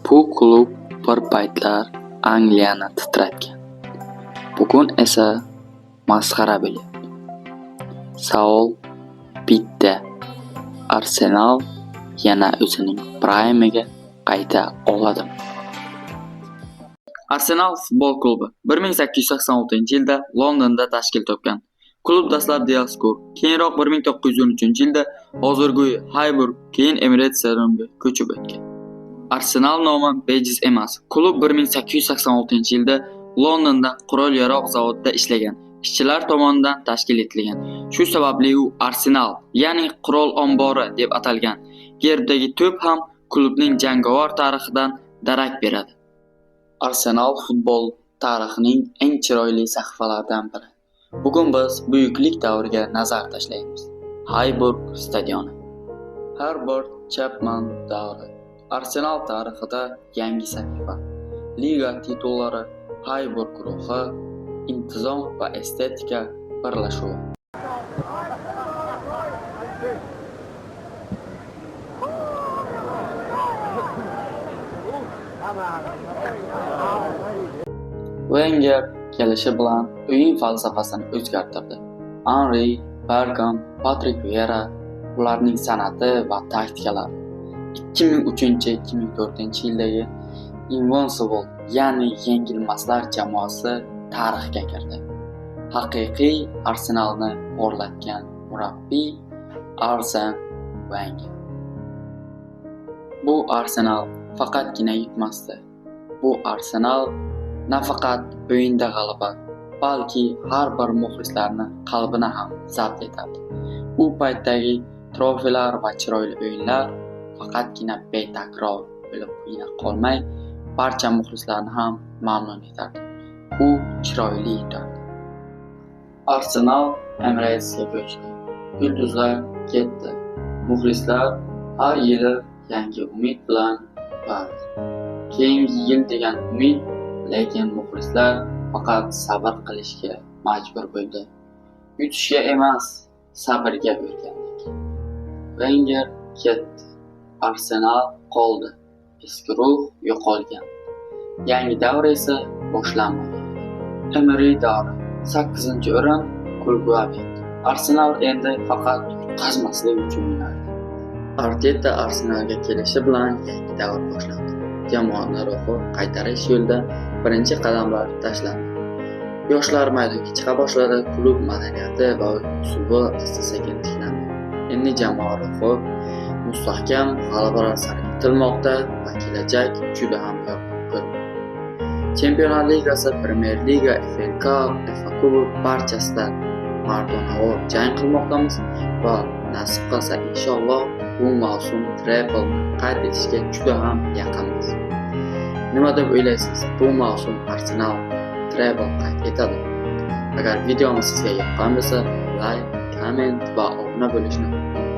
Bu klub bir paytlar Angliyani titratgan. Bugun esa masxara bo'lyapti. Savol bitta: Arsenal yana o'zining praymiga qayta oladimi? Arsenal futbol klubi 1886-yilda Londonda tashkil topgan. Klub dastlab Dial Square, keyinroq 1913-yilda hozirgi Highbury, keyin Emirates stadioniga ko'chib o'tgan. Arsenal nomi bejiz emas. Klub 1886-yilda Londonda qurol-yarog' zavodida ishlagan ishchilar tomonidan tashkil etilgan. Shu sababli u Arsenal, ya'ni qurol ombori deb atalgan. Gerbdagi to'p ham klubning jangovar tarixidan darak beradi. Arsenal futbol tarixining eng chiroyli sahifalaridan biri. Bugun biz buyuklik davriga nazar tashlaymiz. Highbury stadioni. Herbert Chapman davri. Arsenal tarixida yangi sahifa. Liga titullari, Highbury ruhi, intizom va estetika birlashuvi. Wenger kelishi bilan o'yin falsafasini o'zgartirdi. Henri, Bergkamp, Patrik Vieira ularning san'ati va taktikalari. 2003-2004-yildagi Invincible, ya'ni yengilmaslar jamoasi tarixga kirdi. Haqiqiy Arsenalni porlatgan murabbiy Arsen Wenger. Bu Arsenal faqatgina yutmasdi. Bu Arsenal nafaqat o'yinda g'alaba, balki har bir muxlislarni qalbini ham zabt etardi. U paytdagi trofeylar va chiroyli o'yinlar faqatgina betakror bo'libgina qolmay, barcha muxlislarni ham mamnun etardi. U chiroyli yutardi. Arsenal Emiratesga ko'chdi. Yulduzlar ketdi. Muxlislar har yili yangi umid bilan kutardi. Keyingi yil degan umid, lekin muxlislar faqat sabr qilishga majbur bo'ldi. Yutishga emas, sabrga o'rgandik. Wenger ketdi. Arsenal qoldi. Eski ruh yo'qolgan. Yangi davr esa boshlanmagan edi. Emery davri. 8-o'rin kulgu obyekti. Arsenal endi faqat yutqazmaslik uchun o'ynardi. Arteta Arsenalga kelishi bilan yangi davr boshlandi. Jamoani ruhi qaytarish yo'lida birinchi qadamlar tashlandi. Yoshlar maydonga chiqa boshladi, klub madaniyati va o'yin uslubi asta-sekin tiklandi. Endi jamoa ruhi mustahkam, g'alabalar sari intilmoqda va kelajak juda ham yorqin ko'rinmoqda. Chempionlar Ligasi, Premier Liga, FA Cup, FA Kubok barchasida mardonavor jang qilmoqdamiz va nasib qilsa inshaalloh bu mavsum treble qayd etishga juda ham yaqinmiz. Nima deb o'ylaysiz? Bu mavsum Arsenal treble qayd etadi. Agar videomiz sizga yoqqan bo'lsa, like, komment va obuna bo'lishni unutmang.